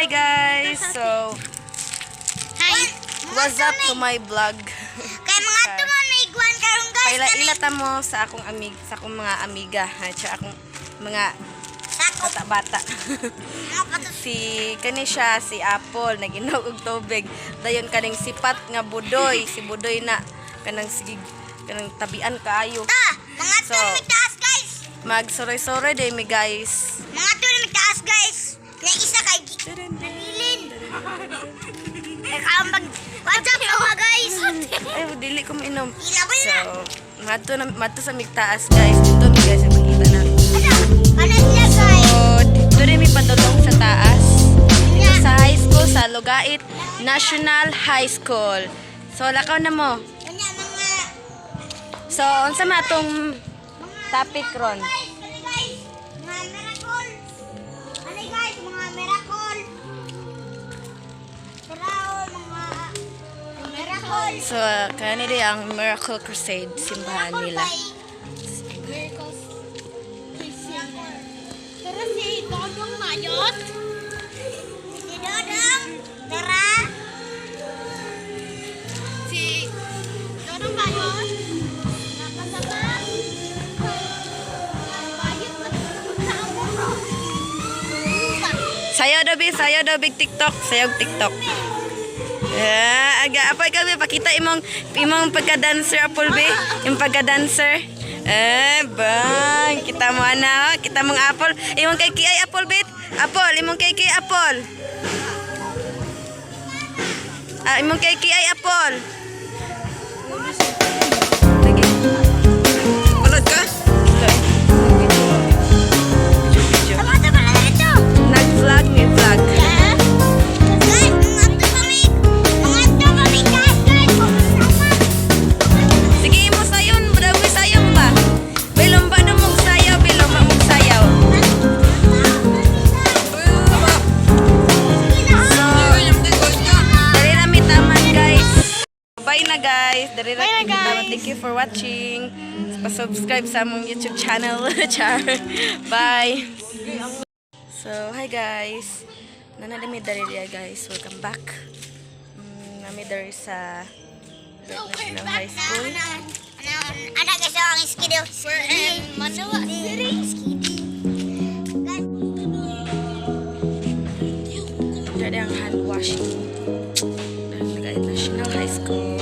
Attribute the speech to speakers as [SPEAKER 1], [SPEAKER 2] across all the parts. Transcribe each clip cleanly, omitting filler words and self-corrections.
[SPEAKER 1] Hi guys! So,
[SPEAKER 2] Hi.
[SPEAKER 1] What's up to my vlog?
[SPEAKER 2] Kay mga tuman may iguan karon, guys.
[SPEAKER 1] Paila ila ta mo sa akong mga amiga, ha, sa akong mga
[SPEAKER 2] Sako.
[SPEAKER 1] bata-bata.
[SPEAKER 2] Mga patos.
[SPEAKER 1] Si kani siya, si Apple, nag-inog og tubig. Dayon kaning sipat nga Budoy, si Budoy na kanang sige kanang tabian kaayo.
[SPEAKER 2] Ta, mga
[SPEAKER 1] So,
[SPEAKER 2] tuman may taas, guys.
[SPEAKER 1] Magsuroy-suroy day mi, guys.
[SPEAKER 2] Mga tuman may taas, guys. Na isa kay nalilin. Ay kaambag. What's up, mga guys?
[SPEAKER 1] Ay, dili ko mainom.
[SPEAKER 2] Ilabay
[SPEAKER 1] So,
[SPEAKER 2] na.
[SPEAKER 1] madto na madto sa migtaas, guys. Dito mi, guys, makita na.
[SPEAKER 2] Ano? Ano sila, guys?
[SPEAKER 1] So, dito rin may padulong sa taas. Dito sa high school, sa Lugait National High School. So, lakaw na mo.
[SPEAKER 2] Unya mga
[SPEAKER 1] So, unsa man atong topic ron?
[SPEAKER 2] Guys, ano guys? Mga miracle. Ano guys, mga miracle. Tara, oh, mga miracle.
[SPEAKER 1] So, kani di ang Miracle Crusade simbahan
[SPEAKER 2] Miracle
[SPEAKER 1] nila.
[SPEAKER 2] Miracles. Tara si Dodong Mayot. Si Dodong. Tara.
[SPEAKER 3] Si Dodong Mayot, nakasama. Bayot na sa amo.
[SPEAKER 1] Sayaw daw, bi, sayaw daw, big TikTok, sayaw TikTok. Ah, aga apa ikaw, bi, pakita imong imong pagka-dancer, Apple, bi, yung pagka-dancer. Eh, bang, kita mo ana, oh, kita mong Apple. Imong kay Kiay Apple bit. Apple, imong kay Kiay Apple. Ah, imong kay Kiay Apple. Lagi.
[SPEAKER 4] Panood ka?
[SPEAKER 1] Video, video.
[SPEAKER 2] Tama, tama na ito.
[SPEAKER 1] Nag-vlog mi vlog.
[SPEAKER 2] Guys, mga to kami. Mga to kami, guys, guys.
[SPEAKER 1] Sige mo sayon, dami sayong ba? Bilong ba na mong sayaw, bilong ba mong sayaw. So, dali na mi taman, guys. Bye na, guys. Dali na mi taman. Thank you for watching. Pa-subscribe sa among YouTube channel. Char. Bye. So, hi guys. Nana mi dali diya, guys. Welcome back. Nami dali sa National High School.
[SPEAKER 2] Ano, guys, ang skido.
[SPEAKER 3] We're in Manila City.
[SPEAKER 2] Skidi. Guys,
[SPEAKER 1] Dali ang hand washing. Dali National High School.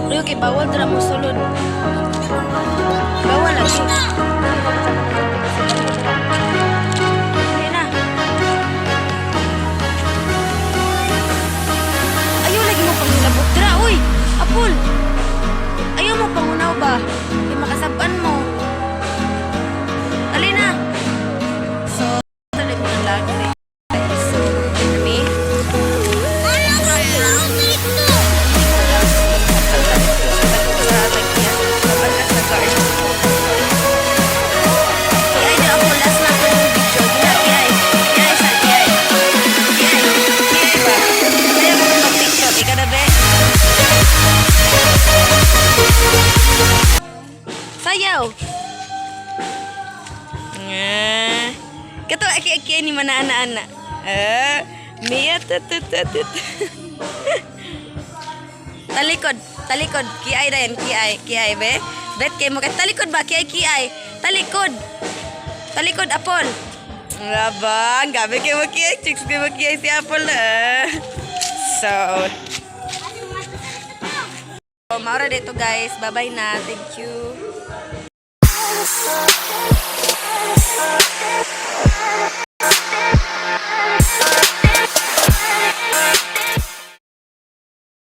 [SPEAKER 1] Uy, okay, bawal dra mo sulod. Bawal lang siya. Dali na. Ayaw lagi mo panghilabot dra, uy. Apol. Ayaw mo pangunaw ba? Kay makasaban mo. Alina. So, tuloy mo ng lag. So, kami.
[SPEAKER 2] ano ang dito?
[SPEAKER 1] Ay, di ako last na ako ng video. Gina, ay. Ay, sa, ay. Ay, ay ba? Ayaw ko mag-TikTok. Ikaw na, be? Sayaw! Nga. Kato, aki-aki ni mana ana-ana. Ah, Mia, tut, tut, tut, tut. Talikod, talikod. Kiay na yan, kiay, kiay, be. Bet kay mo kay talikod ba? Kiay, kiay. Talikod. Talikod, Apol. Labang, gabi kay mo kiay, chicks kay mo kiay si Apol. Ah. So, maura dito, guys. Bye-bye na. Thank you.